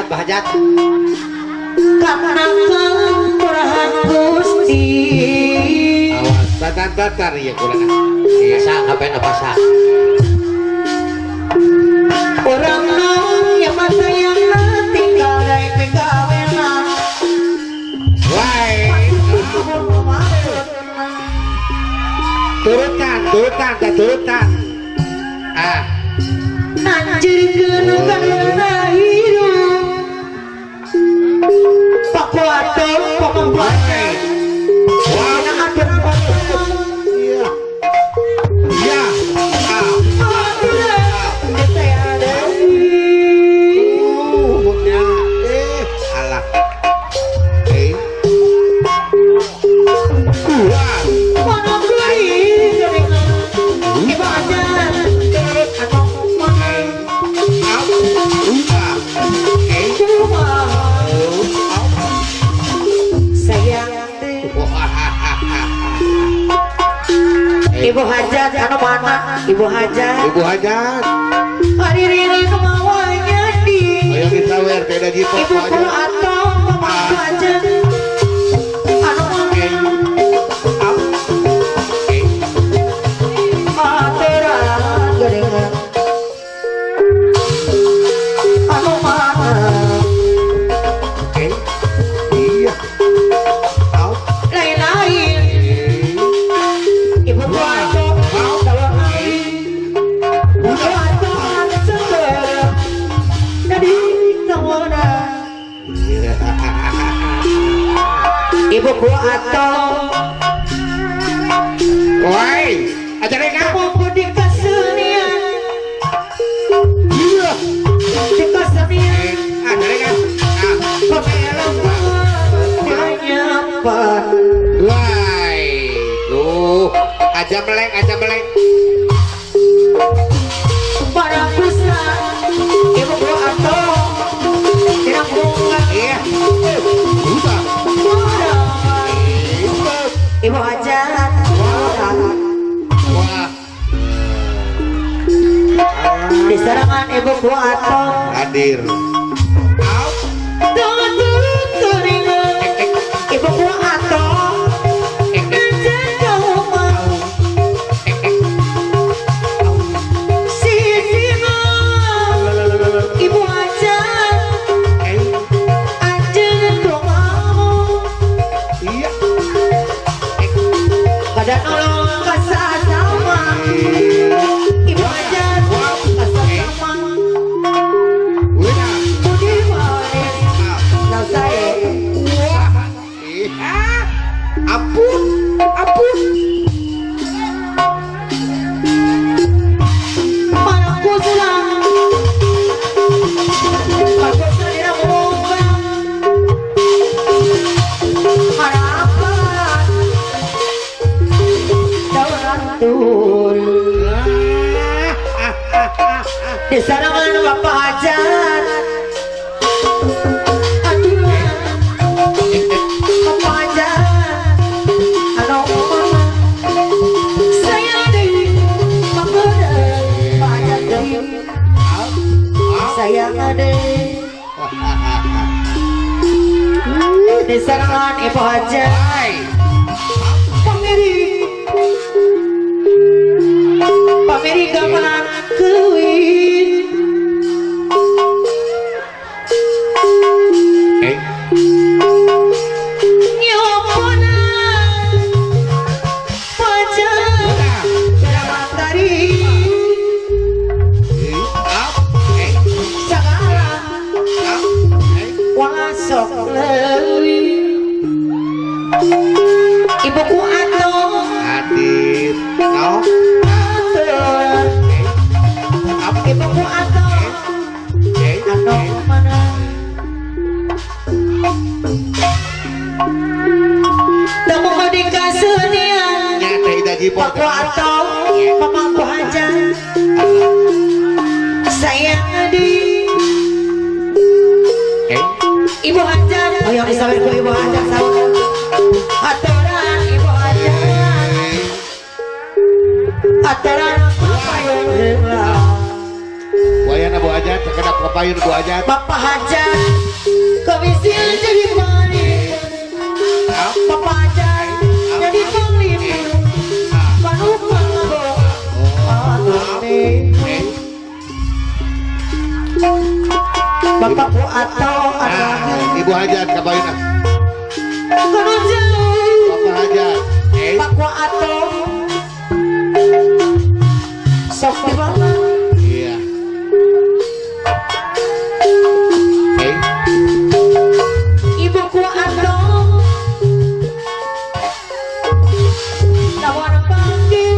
Hajat, Pak Hajat. Karena kemurahan Gusti. Awas, tatar-tatar ya kurang. Iya, sa ngapain apa sa? Orang nong yang mata yang tinggal dari pegawena. Wai. Turutan, turutan, tak turutan. Ah. Nanjirkeun kana hirup. Pakuato pamangkuan. Wah. Iya. Iya. Ah. Ya. Alah. Eh. Wah. Au. Ah. Eh. Au. Wah. Ibu Hajat anu mana? Ibu Hajat. Ibu Hajat. Hari ini kemauannya di. Ayo kita wer teh jipo. Ibu kulo atau pemangku aja. Anu mana? Au. Eh. Aturan gedengan. Anu mana? Eh. Iya. Au. Lain-lain. Eh. Ibu kulo atau kalau lain. Ibu atau segera. Jadi tawana. Iya. Ibu kulo atau Woi, aja reka. Popo di kesenian. Iya. Di kesenian. Eh, aja reka. Ah. Pemelompa. Woi. Tuh, aja meleng, aja meleng. Para kusa ibu ku atau tidak bunga. Iya. Udah. Ibu Hajat. Wah. Di serangan ibu ku atau Hadir. Au. Ibu ku atau Eh, eh. Ibu Hajat. Eh. Anjeun kumaha. Iya. Pada nolong kasasama. Ibu Hajat kasasama. Udah. Budi manis Ah. saya. Wah. Iya. Ampun, ampun. Mana kusla. Pakusla diramuka. Harapan daun. Di sarangan Bapak Hajat. Aduh, Bapak Hajat. Anu mana? Saya di Pak Hajat deui. Sayang deui. Di sarangan Ibu Hajat. Woi. Pamiri. Pamiri gamelan keuwin. Eh. Nyopona pajak Udah. matari. Eh. Up. Eh. Segala Up. Eh. wasok leuwih. Ibuku atau Hadir. No. Eh. Up. Ibuku atau Eh. anu mana? Temu di kasenian. Nyata ida jipo. Paku atau pemangku hajat. Sayang di Eh. Ibu Hajat. Oh yang disawer ku Ibu Hajat sawer. Aturan Ibu Hajat. Aturan apa yang Wayana Bu Hajat sekedap. Kapayun Ibu Hajat. Bapak Hajat kewisil jadi mani. Bapak Hajat jadi panglima. Manupang Bapakku atau anak Ibu Hajat kapayun. Bapak Hajat. Bapakku atau sok di mana? Iya. Ibuku atau tawar pagi.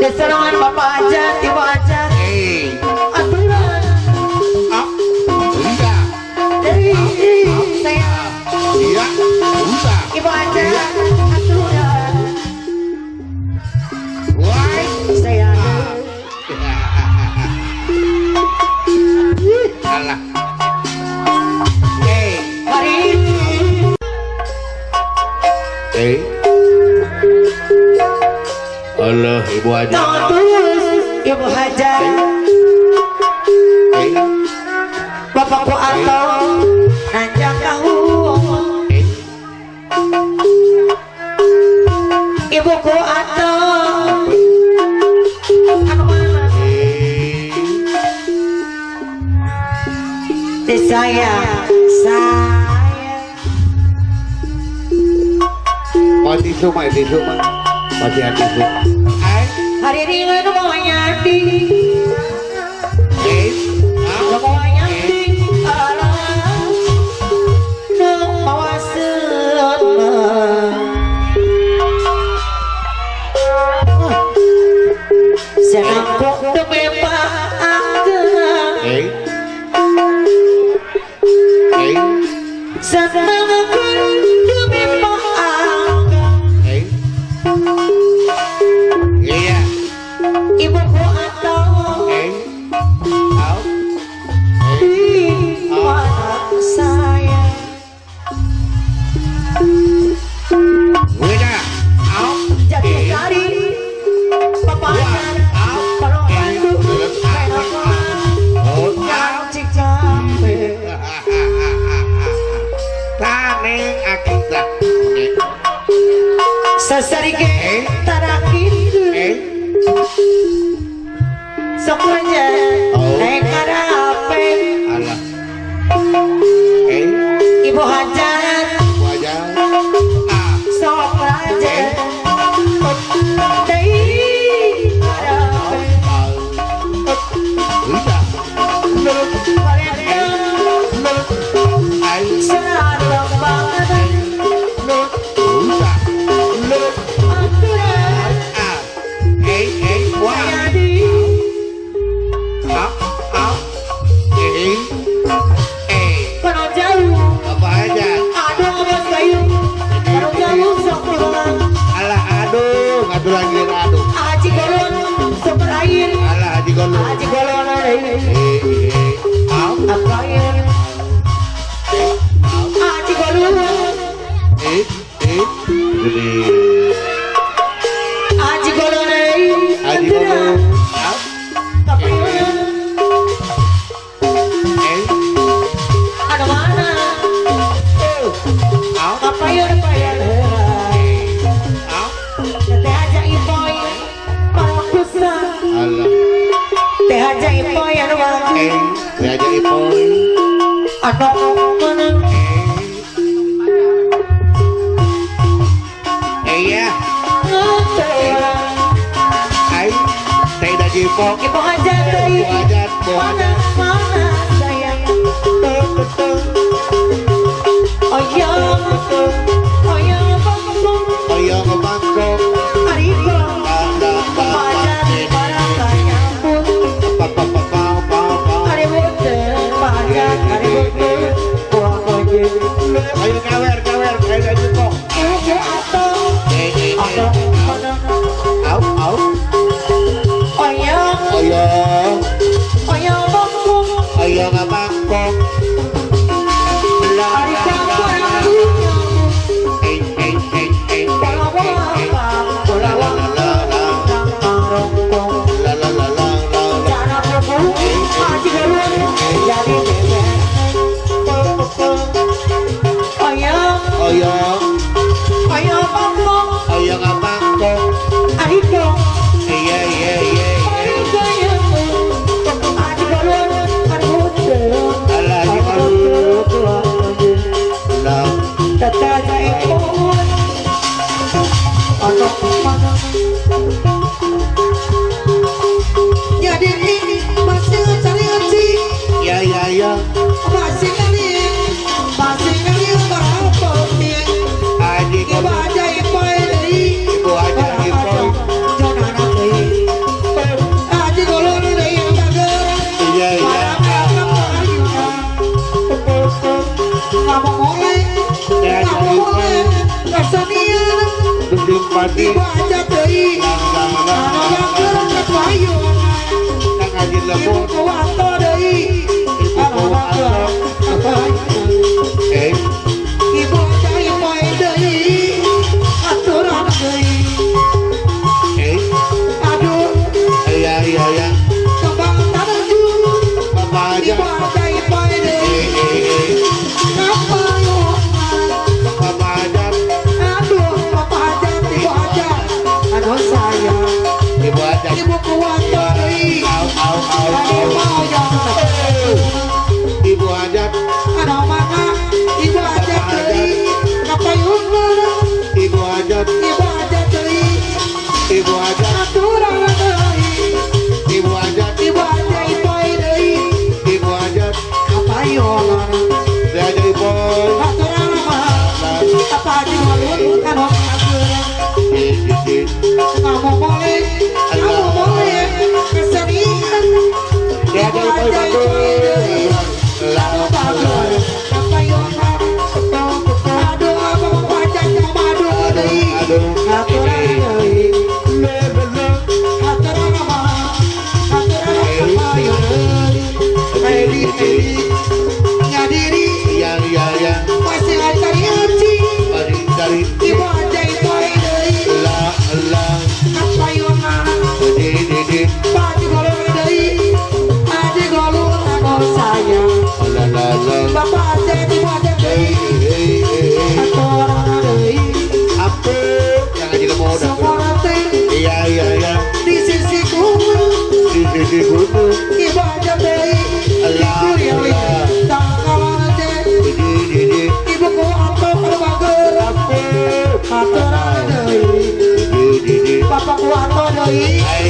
Desarangan Bapak Hajat, Ibu Hajat. Aturan. Dari saya. Iya. Ibu Hajat, aturan. Wah. Saya. Alah. Hari ini. Allah, Ibu Hajat. Terus Ibu Hajat. Bapakku atau nanjak kahu. Ibuku atau anu mana? Saya saya. Pasti sumai, tisu mah. Pasti tisu. Hari ini nu mau nyandi. Nu mau nyandi alah. Nu mau seneng. Senang kok demi paangkeun. Senang demi paangkeun. Iya. Ibuku atau di mana saya? Jadi dari Bapak Hajat, kalau Bandung, Cikampek. Taneng akita. Sasarike tarakitu. Sok aja naik karape. Alah. Ibu Hajat. Ibu Hajat. Sok aja naik karape. Haji Golon super air. Alah Haji Golon. Haji Golon apa air? Haji Golon. Haji Golon. Haji Golon. Apa air? Ada mana? Apa air? Apa air? Teh aja ipoy anu Teh aja ipoy. Anu mana? Iya. Ai, teh aja ipoy. Ibu hajat teh. Mana mana sayang. Oyong, oyong bangkong. Oyong bangkong. Ariko. Ayo kawer kawer ayo ayo kok. Au au. Oyong. Oyong. Oyong bangkong. Oyong bangkong. Jadi masih cari ngaji. Ya ya ya. Masih kali berapa Haji ibu aja ibu deui. Ibu aja ibu. Jonana deui. Haji golon deui bager. Iya iya. Duduk padi. Ibu aja deui. Anu bager kapayuna. Kang Haji Ibu Lembut. kuwato deui. Anu bager kapayuna. Eh. Ibu aja ibu deui. Aturan deui. Eh. Aduh. Iya iya iya. Kembang taraju. Bapak aja. Ibu aja ibu deui. Eh eh eh. Kapayuna. Bapak aja. Aduh, bapak aja, ibu aja. Aduh sayang. Ibu aja. Ibu kuwato deui. Au au au Anu au. mau yang Ibu aja. Anu maka ibu aja deui. Kapayuna. Ibu aja. Ibu aja deui. Ibu aja. Aturan deui. Ibu aja. Ibu aja ibu deui. Ibu aja. Kapayuna. Dia aja ibu. Aturan mah. Apa aja ngulun anu ageung. Kamu boleh, kamu boleh kesenian. Dia Ibu aja ibu aja ibu deui. Anu bager. Kapayuna. Aduh, apa wajah madu deui. Aduh. Aturan deui. Aturan mah. Aturan kapayuna. Edi edi ngadiri Iya iya iya. masih cari aci. Cari cari. Ibu aja ibu deui. La la. Kapayuna. Di di di. Baju golong deui. Aji golong anu sayang. La la la. Bapak aja ibu aja Eh deui. eh eh. Aturan deui. Apa yang aja mau dah. Semua teh Iya iya iya. di sisi gunung. Di di di gunung. Ibu aja deui. Dikuliling tangkalan teh. Di di di. Ibu ku atau bager. Apa? Aturan deui. Di di di. Bapak ku atau deui. Ai